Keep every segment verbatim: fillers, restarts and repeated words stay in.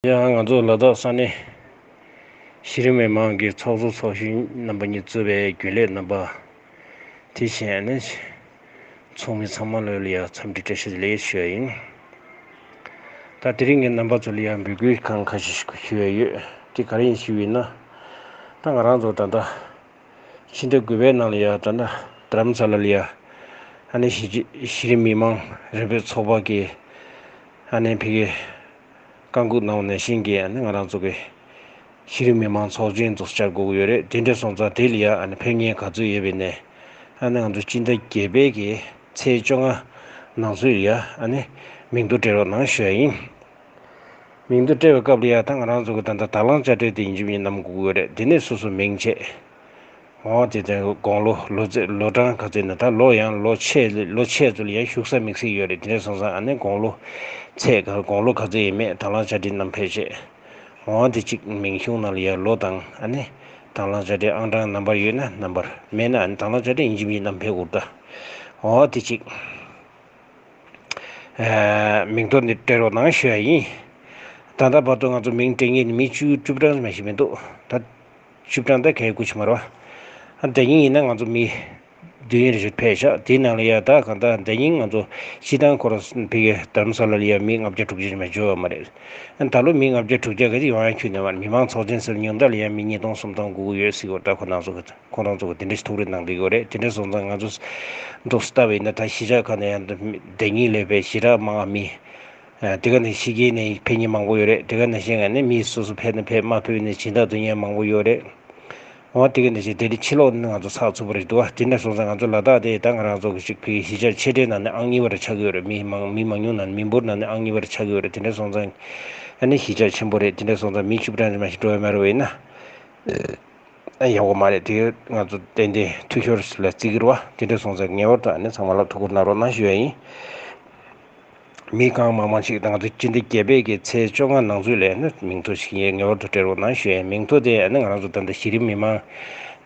ཡང་ང་ཚོ་ལ་དྭགས་ས་གནས་གཞི་རིམ་མི་མང་གི་ཚོགས་གཙོ་ཚོགས་གཞོན་རྣམ་པ་གཉིས་གཙོས་པའི་རྒྱུན་ལས་རྣམ་པ། དེ་བཞིན་ནི་ཚོགས་མི་ཚང་མ་ལོས་ལ་ཡང་འཚམས་འདྲི་བཀྲ་ཤིས་བདེ་ལེགས་ཞུ་ཡ་ཡིན། ད་དེ་རིང་གི་རྣམ་པ་ཚོ་ལ་ཡང་འབོད་སྐུལ་གང་ཁ་ཤས་ཤིག་ཞུ་ཡ་ཡོད། དེ་ག་རེ་ཡིན་ཞུས་ཡིན་ན། ད་ང་རང་ཚོ་ད་ལྟ་ཕྱི་ཟླ་དགུ་པའི་ནང་ལ་ཡ་ད་ལྟ་རྡ་རམ་ས་ལ་ལ་ཡ་ཨ་ནི་གཞི་གཞི་རིམ་མི་མང་རིམ་པའི་ཚོགས་པ་གི་ཨ་ནི་ཕ་གི་བཀའ་འགུག་གནང་བ་ནང་བཞིན་གྱི་ཨ་ནི་ང་རང་ཚོ་གི་གཞི་རིམ་མི་མང་ཚོགས་ཆེན་དུ་བཅར་དགོས་ཀྱི་ཡོད་རེད། དེ་འདྲ་སོང་ཙང་དེ་ལ་ཡ་ཨ་ནི་ཕེབས་མཁན་ག་ཚོད་ཡོད་པའི་ནས་ཨ་ནི་ང་ཚོ་སྤྱི་ཟླ་བརྒྱད་པའི་གི་ཚེས་བཅོ་ལྔ་ནང་ཚུད་ཡ་ཨ་ནི་མིང་ཐོ་སྤྲད་རོགས་གནང་ཞུ་ཡ་ཡིན། མིང་ཐོ་སྤྲད་པའི་སྐབས་ལ་ཡ་ད་ང་རང་ཚོ་གི་ད་ལྟ་དང་བླངས་དཔྱ་ཁྲལ་དེ་ཡིན་གཅིག་མིན་གཉིས་བསྣམས་དགོས་ཀྱི་ཡོད་རེད། དེ་ནས་སོ་སོ་མིང་བྱས། འོ་དེ་དེ་དགུང་ལོ་ལོ་ཚད་ལོ་གྲངས་ག་ཚོད་ཡིན་ན། ད་ལོ་ཡང་ལོ་ཆེ་ལོ་ཆེ་ཚོ་ལ་ཡང་བཞུགས་ས་དམིགས་བསལ་ཡོད་རེད། དེ་འདྲ་སོང་ཙང་ཨ་ནི་དགུང་ལོ་ཚད་ག་དགུང་ལོ་ག་ཚོད་ཡིན་མེད་དང་བླངས་དཔྱ་ཁྲལ་བསྣམས་ཕེབས་བྱས། འོ་དེ་གཅིག་མིང་གཞུང་ནང་ལ་ཡང་ལོ་དང་ཨ་ནི་དང་བླངས་དཔྱ་ཁྲལ་ཨང་གྲངས་ནམ་བར་ཡོད་ན་ནམ་བར། མེད་ན་ཨ་ནི་དང་བླངས་དཔྱ་ཁྲལ་ཡིན་གཅིག་མིན་གཉིས་བསྣམས་ཕེབས་དགོས་ད། འོ་དེ་གཅིག་ཨ། མིང་ཐོ་འདི་སྤྲད་རོགས་གནང་ཞུ་ཡ་ཡིན། ད་ལྟ་བར་དུ་ང་ཚོ་མིང་སྤྲད་མཁན་ནི་མི་བཅུ་བཅུ་གྲངས་མ་ཞིག་མི་འདུག་ད་བཅུ་གྲངས་ད་གའི་སྐུ་ཆུ་མ་རེད་བ། ཨ། ད་ཉིན་ཡིན་ན་ང་ཚོ་མི་བདུན་རེ་ཞིག་ཕེབས་ཤག་དེའི་ནང་ལ་ཡ་ད་གང་ལྟར་ད་ཉིན་ང་ཚོ་སྤྱི་བཏང་ཁོ་རང་ཕ་གི་རྡ་རམ་ས་ལ་ལ་ཡ་མི་ལྔ་བརྒྱ་དྲུག་ཅུ་ཞིག་མ་འབྱོར་བ་མ་རེད། ཨ། ད་ལོ་མི་ལྔ་བརྒྱ་དྲུག་ཅུ་ག་ཚོད་ཡོང་ཡ་ཁྱོན་ནས་མ་རེད། མི་མང་ཚོགས་ཆེན་ཟེར་ཉུང་མཐའ་ལ་ཡ་མི་ཉིས་སྟོང་སུམ་སྟོང་སྒུག་གི་ཡོད་ཟེར་གི་ཡོད་ད། ཁོ་རང་ཚོ་གི་ཁོང་རང་ཚོ་གིས་དེ་འདྲ་ཞིག་ཐུགས་རེ་གནང་བསྡད་ཡོད་རེད། དེ་འདྲ་སོང་ཙང་ང་ཚོ་འདུག་སེ་ལྟ་བ་ཡིན་ན་ད་གཞིས་ཆགས་ཁག་ནས་ཡང་འདི་ཉིད་ལས་པའི་ཞེ་དྲག་མང་བ་མི། ཨ། དེ་ག་ནས་ཕྱི་རྒྱལ་ནས་ཕེབས་མཁན་མང་པོ་ཡོད་རེད། དེ་ག་ནང་བཞིན་ཨ་ནི་མི་སོ་སོ་ཕེབས་ན་ཕེབས། མ་ཕེབས་ནས་སྦྱིན་བདག་སྡོད་མཁན་མང་པོ་ཡོད་རེད། འོ་དེ་ག་ནང་བཞིན་དེ་རིང་ཕྱི་ལོགས་ནས་ང་ཚོ་ཚགས་ཚུད་པོ་རེད་འདུག་ཨ། དེ་འདྲ་སོང་ཙང་ང་ཚོ་ལ་དྭགས་དེ་ད་ང་རང་ཚོ་གི་ཅིག་ཕ་གི་གཞིས་ཆགས་ཆེ་གྲས་ནང་ནས་ཨང་གཉིས་པ་རེ་ཆགས་ཀྱི་ཡོད་རེད། མི་མང་མི་མང་ཉུང་ནང་ནས་མི་འབོར་ནང་ནས་ཨང་གཉིས་པ་རེ་ཆགས་ཀྱི་ཡོད་རེད། དེ་འདྲ་སོང་ཙང་ཨ་ནི་གཞིས་ཆགས་ཆེན་པོ་རེད། དེ་འདྲ་སོང་ཙང་མི་བཅུ་གྲངས་ཙམ་མ་ཞིག་འགྲོ་ཡ་མ་རེད་བས་ན། ཨ། ཡག་པོ་མ་རེད། དེ་ང་ཚོ་ཏན་ཏན་འཐུས་ཤོར་ལ་བརྩི་གི་རེད་བ། དེ་འདྲ་སོང་ཙང་ངེས་པར་དུ་ཨ་ནི་ཚང་མ་ལ་ཐུགས་ཁུར་གནང་རོགས་གནང་ཞུ་ཡ་ཡིན། མི་གང་མང་མང་ཞིག་ད་ང་ཚོ་སྤྱི་ཟླ་བརྒྱད་པའི་གི་ཚེས་བཅོ་ལྔ་ནང་ཚུད་ལ་ཨ་ནི་མིང་ཐོ་ཞིག་ངེས་པར་དུ་སྤྲད་རོགས་གནང་ཞུ་ཡ་ཡིན། མིང་ཐོ་དེ་ཨ་ནི་ང་རང་ཚོ་ད་ལྟ་གཞི་རིམ་མི་མང་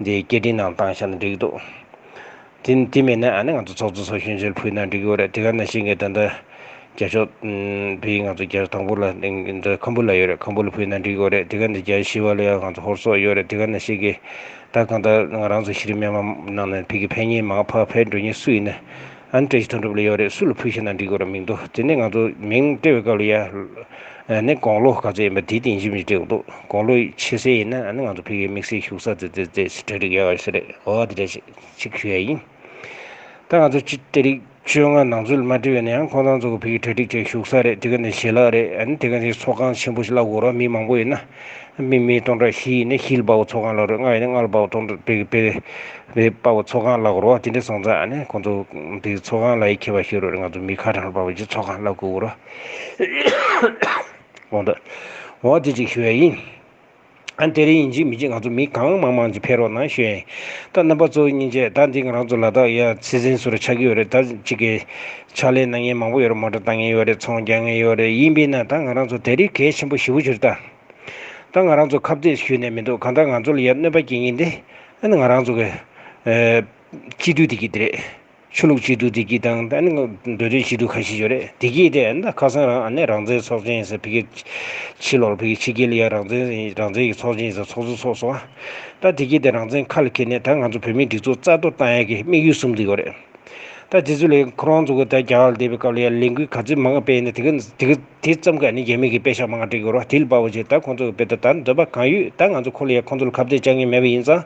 འདི་སྐད་འཕྲིན་ནང་བཏང་བཞག་ན་འགྲིག་གི་འདུག་དེ་དེ་མེད་ན་ཨ་ནི་ང་ཚོ་ཚོགས་གཙོ་ཚོགས་གཞོན་ཚོར་ཕུལ་ན་འགྲིག་གི་ཡོད་རེད། དེ་ག་ནང་བཞིན་གྱི་ད་ལྟ་རྒྱ་ཤོག་ཨུམ། བོད་ཡིག་ང་ཚོ་རྒྱ་ཤོག་དང་པོ་ལ་འདི་ཁམ་བུ་ལ་ཡོད་རེད། ཁམ་བུ་ལ་ཕུལ་ན་འགྲིག་གི་ཡོད་རེད། དེ་ག་ནང་རྒྱ་ཤོག་བཞི་པ་ལ་ཡང་ང་ཚོ་ཧོར་སོག་ཡོད་རེད། དེ་ག་ནང་བཞིན་གྱི་ད་གང་ལྟར་ང་རང་ཚོ་གཞི་རིམ་མི་མང་ནང་ནས་ཕ་གི་ཕེབས་མཁན་མང་ཕ་གི་ཕེབས་འགྲོ་མཁན་སུ་ཡིན་ན་ཨ་ནི་བཀྲ་ཤིས་མཐོང་གྲུབ་ལ་ཡོད་རེད། སུ་ལ་ཕུལ་ཤེས་ན་འགྲིག་གི་ཡོད་རེད། མིང་ཐོ་དེ་ནས་ང་ཚོ་མིང་སྤྲད་པའི་སྐབས་ལ་ཡ་ཨ་ནི་དགུང་ལོ་ག་ཚོད་ཡིན་པ་དེ་དེ་ཡིན་གཅིག་མིན་གཅིག་སྤྲད་དགོས་འདུག་དགུང་ལོ་ཆེ་ས་ཡིན་ན་ཨ་ནི་ང་ཚོ་ཕ་གི་དམིགས་བསལ་བཞུགས་ས་དེ་དེ་དེ་གྲ་སྒྲིག་ཡག་ཡོད་ས་རེད། འོ་དེ་འདྲ་ཞིག་ཞིག་ཞུ་ཡ་ཡིན། ད་ང་ཚོ་སྤྱི་ཟླ་རིག་བཅོ་ལྔ་ནང་ཚུད་ལ་མ་འགྲིག་པ་ཡིན་ན་ཡང་ཁོང་རྣམ་ཚོ་གི་ཕ་གི་གྲ་སྒྲིག་བྱས་བཞུགས་ས་རེད། དེ་ག་ནས་ཞལ་ལག་རེད། ཨ་ནི་དེ་ག་ནས་ཚོགས་ཁང་ཆེན་པོ་ཞིག་གླ་དགོས་རེད། མི་མང་པོ་ཡོད་ན་མི་མི་སྟོང་ཕྲག་བཞི་ཡིན་ན་བཞི་ལ་དཔའ་བོ་ཚོགས་ཁང་གླ་རེད། ལྔ་ཡིན་ན་ལྔ་ལ་དཔའ་བོ་སྟོང་ཕྲག་ཕ་གི་ཕ་གི་དཔའ་བོ་ཚོགས་ཁང་གླ་དགོས་རེད། དེ་འདྲ་སོང་ཙང་ཨ་ནི་ཁོང་ཚོ་དེ་ཚོགས་ཁང་གླ་ཡི་ཁྱད་པར་ཤོར་རེད། ང་ཚོ་མི་ཁ་གྲངས་ལ་དཔའ་བོ་ཅིག་ཚོགས་ཁང་གླ་དགོས་རེད། འོ་ད་འོ་དེ་ཅིག་ཞུ་ཡ་ཡིན། ཨ། དེ་རིང་ཡིན་གཅིག་མིན་གཅིག་ང་ཚོ་མི་གང་མང་མང་ཅིག་ཕེབས་རོགས་གནང་ཞུ་ཡ་ཡིན། ད་རྣམ་པ་ཚོ་སྙིང་རྗེ། ད་འདི་ང་རང་ཚོ་ལ་དྭགས་ཡ་ཚེ་བཙོན་ཟུར་ཆགས་ཀྱི་ཡོད་རེད། ད་གཅིག་གི་ཕྱག་ལས་གནང་མཁན་མང་པོ་ཡོད་རེད། མོ་ཊ་བཏང་མཁན་ཡོད་རེད། ཚོང་རྒྱག་མཁན་ཡོད་རེད། ཡིན་པས་ན་ད་ང་རང་ཚོ་དེ་རིང་གལ་ཆེན་པོ་ཞེ་པོ་ཅིག་རེད་ད། ད་ང་རང་ཚོ་ཁ་གཏད་ཞུས་ནས་མི་འདུག་གང་ལྟར་ང་ཚོ་ལ་ཡ་གནོད་པ་སྐྱེལ་མཁན་དེ་ཨ་ནི་ང་རང་ཚོ་གི་ཨ་སྤྱི་འཐུས་དེ་གི་དེ་རེད། ཆོས་ལུགས་སྤྱི་འཐུས་དེ་གི་དང་། ད་ནི་མདོ་སྟོད་སྤྱི་འཐུས་ཁ་ཤས་ཡོད་རེད། དེ་གི་དེ་ཨ་ནི་ད་ཁ་སང་རང་ཨ་ནི་རང་བཙན་ཚོགས་ཆེན་ཟེར་ཕ་གི་ཕྱི་ལོགས་ཕ་གི་ཕྱི་རྒྱལ་ལ་ཡ་རང་བཙན་རང་བཙན་གྱི་ཚོགས་ཆེན་ཟེར་ཚོགས་གཙོ་ཚོགས་སོང་། ད་དེ་གི་དེ་རང་བཙན་ཁ་ལ་འཁྱེར་ནས་ད་ང་ཚོ་བོད་མིའི་སྒྲིག་འཛུགས་རྩ་གཏོར་བཏང་ཡ་གི་དམིགས་ཡུལ་གསུམ་དེ་ཡོད་རེད། ད་དེ་ཚོ་ལས་ཁོ་རང་ཚོ་གི་ད་རྒྱ་གར་ལ་བསྡད་པའི་སྐབས་ལ་ཡ་ལས་འགུལ་ག་ཚོད་མང་སྤེལ་ནས་དེ་གི་དེ་གི་དེ་ཙམ་ག་ནི་རྒྱ་མི་གི་པེ་ཤག་མང་སྤྲད་དགོས་རེད། དེ་ལ་དཔའ་བོ་བྱས་ད་ཁོང་ཚོ་གི་དཔེ་ད་ད་འདོད་པ་གང་ཡོད་ད་ང་ཚོ་ཁོ་ལ་ཡ་ཁོང་ཚོ་ལ་ཁ་གཏད་བཅག་མཁན་མེད་པ་ཡིན་ཙང་།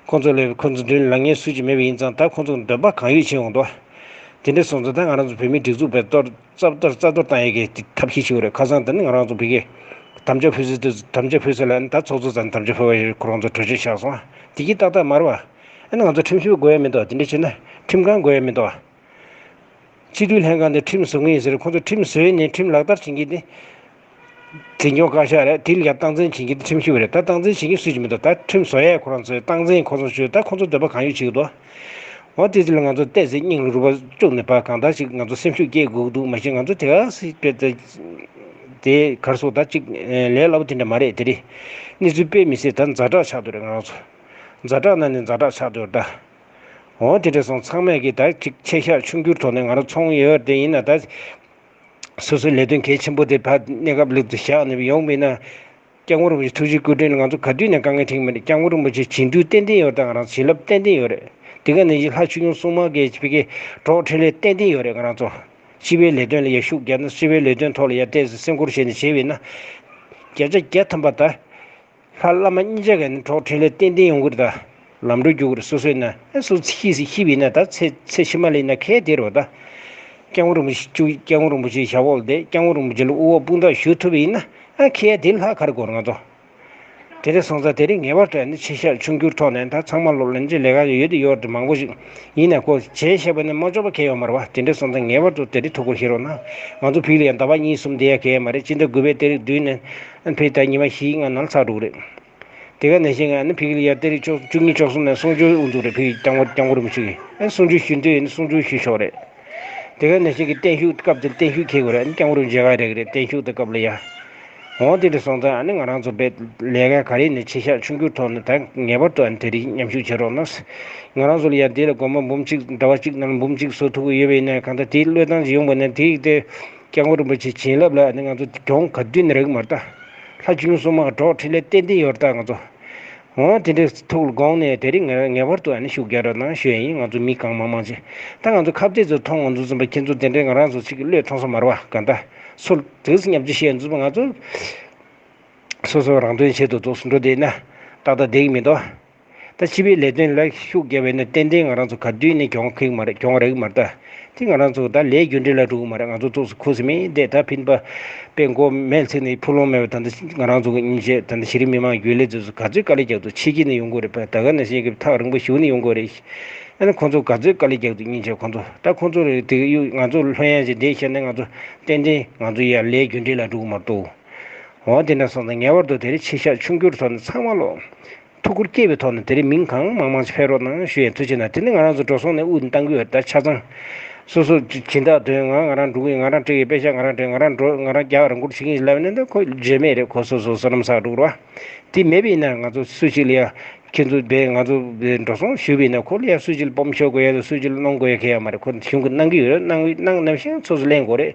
ཁོང་ཚོ་ལ་ཁོང་ཚོ་མདུན་ལ་ངས་སུ་ཅིག་མེད་པ་ཡིན་ཙང་ད་ཁོང་ཚོ་གི་འདོད་པ་གང་ཡོད་བྱེད་འོང་དོ། དེ་འདྲ་སོང་ཙང་ད་ང་རང་ཚོ་བོད་མིའི་སྒྲིག་འཛུགས་པའི་གཏོར་རྩ་གཏོར་རྩ་གཏོར་བཏང་ཡས་ཀྱི་ཐབས་ཤེས་བྱེད་དགོས་རེད། ཁ་སང་ད་ནི་ང་རང་ཚོ་བོད་ཀྱི་དམ་བཅའ་ཕུལ་ཚུལ་དེ་དམ་བཅའ་ཕུལ་ཚུལ་ལ་ནི་ད་ཚོགས་གཙོ་ཚང་དམ་བཅའ་ཕུལ་བ་ཡོད། ཁོ་རང་ཚོ་གྲོས་ཆོད་བཞག་སོང་། དེ་གི་ཏག་ཏག་མ་རེད་བ། ཨ་ནི་ང་ཚོ་ཁྲིམས་ཞིབ་དགོས་ཡ་མི་འདུག་དེ་འདྲ་བྱས་ན་ཁྲིམས་ཁང་དགོས་ཡ་མི་འདུག་ཁྲིམས་ཞིབ་ལྷན་ཁང་དེ་ཁྲིམས་བཟོ་མཁན་ཡིན་ཟེར། ཁོང་ཚོ་ཁྲིམས་བཟོས་ནས་ཁྲིམས་ལག་བསྟར་བྱེད་མཁན་དེ། འཛིན་སྐྱོང་བཀའ་ཤག་རེད། དེ་ལ་ཡང་སྟངས་འཛིན་བྱེད་མཁན་དེ་ཁྲིམས་ཞིབ་རེད། ད་སྟངས་འཛིན་བྱེད་མཁན་སུ་ཞིག་མི་འདུག་ད་ཁྲིམས་བཟོ་ཡས་ཁོ་རང་ཚོས་སྟངས་འཛིན་ཁོ་ཚོ་བྱོས། ད་ཁོ་ཚོ་འདོད་པ་གང་ཡོད་བྱེད་ཀྱི་འདུག་འོ་དེ་ཚོ་ལ་ང་ཚོ་བལྟས་ཚེ་སྙིང་ལ་རུས་པ་བཅུག་ནས་ཕར་གང་ལྟར་ཞིག་ང་ཚོ་སེམས་ཤུགས་སྐྱེད་དགོས་ཀྱི་འདུག་མ་གཞི་ང་ཚོ་དེ་ག་སེ་དཔེ་དེ་དེ་གར་སོང་ད་ཅིག་ལས་སླ་པོ་དེ་འདྲ་མ་རེད། དེ་རེད། གནས་ཚུལ་དཔེ་མི་སྲིད་ད་ཛ་དྲག་ཆགས་འདུག་རེད། ང་རང་ཚོ་ཛ་དྲག་ན་ནས་ཛ་དྲག་ཆགས་འདུག་ད་འོ་དེ་འདྲ་སོང་ཚང་མས་ཀྱི་ད་ཅིག་ཆད་ཤག་ཆུང་འགྱུར་ཐོག་ནས་ང་རང་ཚོང་ཡོད་དེ་ཡིན་ན་ད། སོ་སོའི་ལས་དོན་གལ་ཆེན་པོ་དེ་ཕར་གནས་སྐབས་ལུགས་དུ་བཞག་ནས་ཡོང་མེད་ན། སྐྱབས་མགོན་རིན་པོ་ཆེ་ཐུགས་རྗེ་སྐུ་དྲིན་ལ་ང་ཚོ་ག་དུས་ནས་དཀའ་ངལ་འཕྲད་ཀྱི་མ་རེད། སྐྱབས་མགོན་རིན་པོ་ཆེ་བྱིན་འགྲུལ་ཏན་ཏན་ཡོད་རེད། ད་ང་རང་བྱིན་རླབས་ཏན་ཏན་ཡོད་རེད། དེ་ག་ནང་བཞིན་ལྷ་ཆོས་སྐྱོང་སྲུང་མ་གི་བི་གའི་གྲོགས་འཕྲིན་ལས་ཏན་ཏན་ཡོད་རེད། ང་རང་ཚོ་སྤྱི་པའི་ལས་དོན་ལ་ཡར་ཤུགས་རྒྱག་ན། སྤྱི་པའི་ལས་དོན་ཐོག་ལ་ཡར་ཏོག་ཙམ་སེམས་ཁུར་བྱས་ནས་བྱས་པ་ཡིན་ན། བརྒྱ་ཆ་བརྒྱ་ཐམ་པ་ད་ལྷ་བླ་མ་གཉིས་ཆ་ག་ནས་གྲོགས་འཕྲིན་ལས་ཏན་ཏན་ཡོང་གི་རེད། ད་ལམ་འགྲོ་རྒྱུག་གི་རེད། སོ་སོ་ཡིན་ན་ཨ་སོ་ཤི་སི་ཤི་བ་ཡིན་ན། ད་ཚེ་ཚེ་ཕྱི་མ་ལ་ཡིན་ན་ཁེ་དེ་རེད་པ། ད་སྐྱབས་མགོན་རིན་པོ་ཆེ་བཅུ། སྐྱབས་མགོན་རིན་པོ་ཆེའི་ཞབས་འོག་ལ་བསྡད། སྐྱབས་མགོན་རིན་པོ་ཆེ་ལ་དབུ་འོག་དཔུང་རྟགས་ཞུ་ཐུབ་པ་ཡིན་ན། ཨ་ཁེ་དེ་ལྷག་ག་རེ་དགོས་རེད། ང་ཚོ་དེ་འདྲ་སོང་ཙང་དེ་རིང་ངེས་པར་དུ་ཨ་ནི་ཆེ་བཞག་ཆུང་འགྱུར་ཐོག་ནས། ད་ཚང་མ་ལོ་ལན་ཅི་ལས་ཀ་ཡོད་དེ་ཡོད་དེ་མང་པོ་ཞིག་ཡིན་ན། ཁོ་བྱས་བཞག་པ་ནི་མ་འཇོག་པ་གལ་ཡོད་མ་རེད་པ། དེ་འདྲ་སོང་ཙང་ངེས་པར་དུ་དེ་རིང་ཐུགས་ཁུར་བཞེས་རོགས་གནང་། ང་ཚོ་ཕ་གི་ལ་ཡང་ཟླ་བ་གཉིས་གསུམ་བསྡད་ཡ་གལ་ཡོད་མ་རེད། སྤྱི་ཟླ་དགུ་པའི་ཏ་རིག་བདུན་ནས་ཨ་ནི་ཕ་གི་ཟླ་ཉི་མ་བཞི་ལྔ་ནང་ཚར་འགྲོ་གི་རེད། དེ་ག་ནང་བཞིན་ཨ་ནི་ཕ་གི་ལ་ཡ་ཏ་རིག་བཅུ་གཉིས་བཅུ་གསུམ་ནས་གསུང་ཆོས་དབུ་འཛུགས་རེད། ཕ་གི་སྐྱབས་མགོན། སྐྱབས་མགོན་རིན་པོ་ཆེ་གིས་ཨ་གསུང་ཆོས་ཞུ་འདོད་ཡོད་ན་གསུང་ཆོས་ཞུ་ཆོག་རེད། དེ་ག་ནང་བཞིན་གྱི་བརྟན་བཞུགས་སྐབས་དེར་བརྟན་བཞུགས་འཁེལ་དགོས་རེད། ཨ་ནི་སྐྱབས་མགོན་རིན་པོ་ཆེ་ག་རེ་གི་རེད། བརྟན་བཞུགས་དེ་སྐབས་ལ་ཡ། འོ་དེ་འདྲ་སོང་ཙང་ཨ་ནི་ང་རང་ཚོ་བས་ལས་ཀ་ག་རེ་ནས་ཆེ་བཞག་ཆུང་འགྱུར་ཐོག་ནས་ད་ངེས་པར་དུ་ཨ་ནི་དེ་རིང་མཉམ་ཞུགས་བྱེད་རོགས་གནང་། ང་རང་ཚོ་ལ་ཡ་འདི་ལ་དགོན་པ་འབུམ་གཅིག་ཟླ་བ་གཅིག་ནང་ལ་འབུམ་གཅིག་བཟོ་ཐུབ་ཀྱི་ཡོད་པ་ཡིན་ན། གང་ལྟར་དེའི་བློས་བཏང་ཅིག་ཡོང་བ་ན། དེ་ཡིག་དེ་སྐྱབས་མགོན་རིན་པོ་ཆེའི་བྱིན་རླབས་ལ་ཨ་ནི་ང་ཚོ་གྱོང་ག་དུས་ནས་རག་གི་མ་རེད། ད་ལྷ་ཆོས་སྐྱོང་སྲུང་མ་གྲོགས་འཕྲིན་ལས་ཏན་ཏན་ཡོད་རེད། ད་ང་ཚོ་འོ་དེ་འདྲའི་ཐུགས་ལ་དགོངས་ནས་དེ་རིང་ངེས་ངེས་པར་དུ་ཨ་ནི་ཤུགས་རྒྱག་རོགས་གནང་ཞུ་ཡ་ཡིན། ང་ཚོ་མི་གང་མང་མང་ཅིག་ད་ང་ཚོ་ཁ་གཏད་ཚོ་མཐོང་། ང་ཚོ་ཚོ་པ་ཁྱེད་ཚོ་དེ་འདྲའི་ང་རང་ཚོ་ཅིག་གི་བློས་ཐོངས་ས་མ་རེད་པ། གང་ལྟར་སུ་དུས་སུ་མཉམ་ཅིག་བཤད་འཛུལ་པ། ང་ཚོ་སོ་སོ་རང་དོན་ཆེད་དུ་འདུག་སེ་འགྲོ་བསྡད་ན་ཏག་ཏག་བསྡད་ཀྱི་མི་འདུག་ད་སྤྱི་པའི་ལས་དོན་ལ་ཤུགས་རྒྱབ་པ་ཡིན་ན་ཏན་ཏན་ང་རང་ཚོ་ག་དུས་ནས་གྱོང་ཁེགས་མ་རེད། གྱོང་རག་གི་མ་རེད། ད་དེ་ང་རང་ཚོ་ད་ལས་རྒྱུ་འབྲས་ལ་འགྲོ་གི་མ་རེད། ང་ཚོ་ཚོགས་སུ་ཁུ་སིམ་མེར་བསྡད། ད་ཕན་པ་དཔེ་མགོ་མེ་ཚིག་ནས་ཕུ་ལོང་མེད་པ། ད་ལྟ་ང་རང་ཚོ་གི་སྙིང་རྗེ། ད་ལྟ་གཞི་རིམ་མི་མང་རྒྱུན་ལས་ཚོས་ག་ཚོད་དཀའ་ལས་རྒྱག་འདུག་ཕྱི་རྒྱལ་ནས་ཡོང་དགོས་རེད་པ། ད་ག་ནང་བཞིན་གྱི་ཐག་རིང་པོ་ཞིག་ནས་ཡོང་དགོས་རེད། ཨ་ནི་ཁོང་ཚོ་ག་ཚོད་དཀའ་ལས་རྒྱག་འདུག་སྙིང་རྗེ། ཁོང་ཚོ་ད་ཁོང་ཚོ་རེད་དེ་གཡུག་ང་ཚོ་ལྷོད་ཡངས་ཅིག་བསྡད་ཤེས་ན། ང་ཚོ་ཏན་ཏན་ང་ཚོ་ཡར་ལས་རྒྱུ་འབྲས་ལ་འགྲོ་གི་མ་གཏོགས། འོ་དེ་འདྲ་སོང་ཙང་ངེས་པར་དུ་དེ་རིང་ཆེ་བཞག་ཆུང་འགྱུར་ཐོག་ནས་ཚང་མ་ལོ་ཐུགས་ཁུར་བསྐྱེད་པའི་ཐོག་ནས་དེ་རིང་མི་གང་མང་མང་ཞིག་ཕེབས་རོགས་གནང་ཞུ་ཡ། ཐུགས་རྗེ་གནང་། དེ་ནི་ང་རང་ཚོ་འགྲོ་སོང་ནས་དབུགས་བཏང་གི་ཡོད། ད་ཆ་ཚང་སོ་སོ་སྦྱིན་བདག་དོན་ང་ང་རང་འགྲོ་གི་ཡིན། ང་རང་སྤྲད་ཀྱི་པེ་ཤག་ང་རང་སྤྲད། ང་རང་འགྲོ། ང་རང་རྒྱག་རང་འཁུར་བྱེད་ཀྱི་ཡིན་ལབ་ནས། འདི་ཁོ་བརྗེད་མེད་རེད། ཁོ་སོ་སོ་བསོད་ནམས་བསགས་འགྲོ་གི་རེད་པ། དེ་མེད་པ་ཡིན་ན་ང་ཚོ་སུ་ཞིག་ལ་ཡ། ཁྱེད་ཚོ་བས་ང་ཚོ་བས་འགྲོ་སོང་ཞུས་པ་ཡིན་ན། ཁོ་ལ་ཡ་སུ་ཞིག་ལ་སྤོམ་ཤོར་དགོས་ཡ་དང་སུ་ཞིག་ལ་གནོང་དགོས་ཡ་གང་ཡང་མ་རེད། ཁོ་གཞུང་གིས་གནང་གི་ཡོད་རེད། གནང་གནང་ནང་བཞིན་སོ་སོ་ལེན་དགོས་རེད།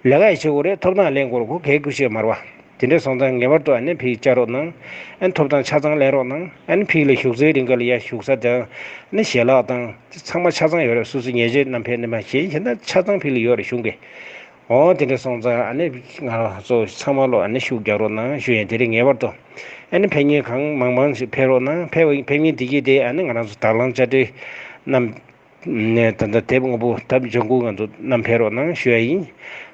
ལས་ཀ་ཡང་བྱེད་དགོས་རེད། ཐོབ་ཐང་ལེན་དགོས་རེད། ཁོ་གལ་དགོས་ཤེས་མ་རེད་པ། དེ་འདྲ་སོང་ཙང་ངེས་པར་དུ་ཨ་ནི་ཕ་གིར་བཅར་རོགས་གནང་། ཨ་ནི་ཐོབ་ཐང་ཆ་ཚང་ལེན་རོགས་གནང་། ཨ་ནི་ཕ་གི་ལ་བཞུགས་སའི་རིང་ག་ལ་ཡ་བཞུགས་ས་དང་། ཨ་ནི་ཞལ་ལག་དང་ཚང་མ་ཆ་ཚང་ཡོད་རེད། སོ་སོ་ཉེས་ཆད་རྣམས་ཕན་ནི་མ་བྱེད་བྱས་ན་ཆ་ཚང་ཕ་གི་ལ་ཡོད་རེད། གཞུང་གི། འོ་དེ་འདྲ་སོང་ཙང་ཨ་ནི་ང་རང་ཚོ་ཚང་མ་ལོ་ཨ་ནི་ཤུགས་རྒྱག་རོགས་གནང་ཞུ་ཡིན། དེ་རིང་ངེས་པར་དུ་ཨ་ནི་ཕེབས་མཁན་གང་མང་མང་ཞིག་ཕེབས་རོགས་གནང་། ཕེབས་ཕེབས་མཁན་དེ་གྱིས་དེ་ཨ་ནི་ང་རང་ཚོ་དང་བླངས་དཔྱ་ཁྲལ་རྣམས་ནས་ད་ལྟ་དེབ་སྔོན་པོ་དེབ་ལྗང་ཁུ་ང་ཚོ་རྣམས་ཕེབས་རོགས་གནང་ཞུ་ཡ་ཡིན།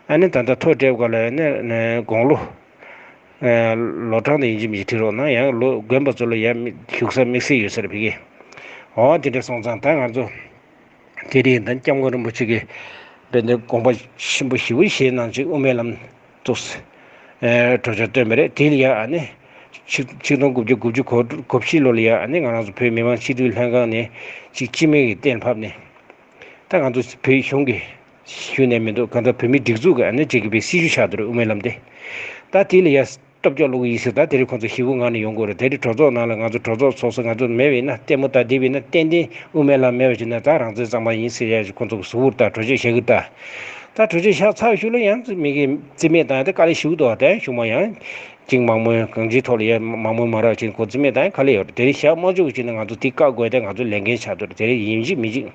ཨ་ནི་ད་ལྟ་ཐོ་སྤྲད་སྐབས་ལ་ཨ་ནི་དགུང་ལོ་ལོ་གྲངས་དང་ཡིན་གཅིག་མིན་གཅིག་བྲིས་རོགས་གནང་། ཡང་ལོ་རྒན་པ་ཚོ་ལ་ཡང་བཞུགས་ས་དམིགས་བསལ་ཡོད་ས་རེད་ཕ་གི། འོ་དེ་འདྲ་སོང་ཙང་ད་ང་ཚོ་དེ་རིང་ད་སྐྱབས་མགོན་རིན་པོ་ཆེ་གིས་དཔེ་འདི་དགོངས་པ་ཆེན་པོ་ཞེ་པོ་བཞེས་གནང་ཅིག་དབུ་མའི་ལམ་བཙུགས། ཨེ་གྲོས་ཆོད་བཏོན་པ་རེད། དེ་ལ་ཡ་ཨ་ནི་ཆིག་ཆིག་སྟོང་དགུ་བརྒྱ་དགུ་བཅུ་གོ་གོ་བཞི་ལོ་ལ་ཡ་ཨ་ནི་ང་རང་ཚོ་བོད་མི་མང་སྤྱི་འཐུས་ལྷན་ཁང་ནས་ཅིག་སྤྱི་མོས་ཀྱིས་གཏན་ཕབ་ནས། ད་ང་ཚོ་བོད་གཞུང་གིས་ཞུས་ནས་མི་འདུག་གང་ལྟར་བོད་མིའི་སྒྲིག་འཛུགས་ཀྱི་ཨ་ནི་ཅིག་གི་བའི་སྲིད་ཇུས་ཆགས་འདུག་རེད། དབུ་མའི་ལམ་དེ། ད་དེ་ལ་ཡ་སྟོབས་སྐྱོ་ལོག་ཡིན་ཟེར། ད་དེ་རིང་ཁོང་ཚོ་ཞེ་པོ་ངང་ནས་ཡོང་དགོས་རེད། དེ་རིང་གྲོས་ཚོགས་ནང་ལ་ང་ཚོ་གྲོས་ཚོགས་ཚོགས་ས་ང་ཚོ་མེད་པ་ཡིན་ན། ལྟད་མོ་ལྟ་བསྡད་པ་ཡིན་ན། ཏན་ཏན་དབུ་མའི་ལམ་མེད་པ་བྱས་ན་ད་རང་བཙན་གཙང་མ་ཡིན་ཟེར་ཡ་ཞིག་ཁོང་ཚོ་གི་གཟུ་བོར་ད་གྲོས་ཆོད་བཞག་གི་ད། ད་གྲོས་ཆོད་བཞག་ཚར་ཤུལ་ལ་ཡང་མི་གི་རྩིས་མེད་བཏང་ཡ་དེ་དཀའ་ལས་ཞེ་པོ་འདུག་ད་གཞུང་མང་ཡང་ཅིག་མང་མོས་གང་ཅིའི་ཐོག་ལ་ཡ་མང་མོས་མ་རག་ཅིག་ཁོ་རྩིས་མེད་བཏང་ཡ་དཀའ་ལས་ཡོད་རེད། དེ་རིང་བཞག་མ་བཅུག་ཅིག་ན་ང་ཚོ་དེ་བཀག་དགོས་དེ་ང་ཚོ་ལས་འགན་ཆགས་འདུག་དེ་རིང་ཡིན་གཅིག་མིན་གཅིག་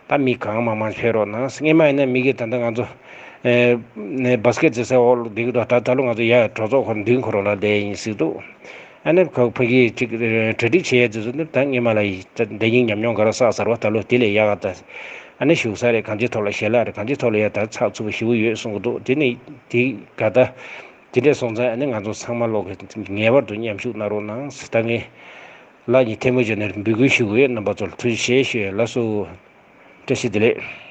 ད་མི་གང་མང་མང་ཕེབས་རོགས་གནང་། སྔས་མ་ཡིན་ན་མི་གིས་ད་ལྟ་ང་ཚོ་ཨེ་ནས་བྷ་སི་ཀེ་ཊི་རྩེད་ས་འོག་ལ་བསྡད་ཀྱི་འདུག་ད་ད་ལོ་ང་ཚོ་ཡ་གྲོས་ཚོགས་ཁོ་མདུན་ཁོ་རང་ལ་བསྡད་ཡིན་ཟེར་འདུག་ཨ་ནི་ཁོ་ཕ་གིའི་ཅིག་གྲ་སྒྲིག་བྱེད་ཡས་དེ་ཚོ་ནི་ད་སྔས་མ་ལ་ཡི་ད་བསྡད་ཉིན་ཉམས་མྱོང་ག་རེ་བསགས་ཚར་བ། ད་ལོ་དེ་ལས་ཡག་ག་ད་ཨ་ནི་བཞུགས་ས་རེད། གང་ཅིའི་ཐོག་ལ་ཞལ་ལག་རེད། གང་ཅིའི་ཐོག་ལ་ཡ་ད་ཚགས་ཚུད་པོ་ཞེ་པོ་ཡོད་གསུང་གི་འདུག་དེ་ནི་དེ་ག་ད་དེ་འདྲས་སོང་ཙང་ཨ་ནི་ང་ཚོ་ཚང་མ་ལོག་གི་ངེས་པར་དུ་མཉམ་ཞུགས་གནང་རོགས་གནང་ཟེར། ད་ངས་ལག་གཉིས་ཐལ་མོ་སྦྱར་ནས་འབོད་སྐུལ་ཞུ་གི་ཡོད། རྣམ་པ་ཚོར་ཐུགས་རྗེ་ཆེ་ཞུ་ཡ། ལགས་སོ། བཀྲ་ཤིས་བདེ་ལེགས།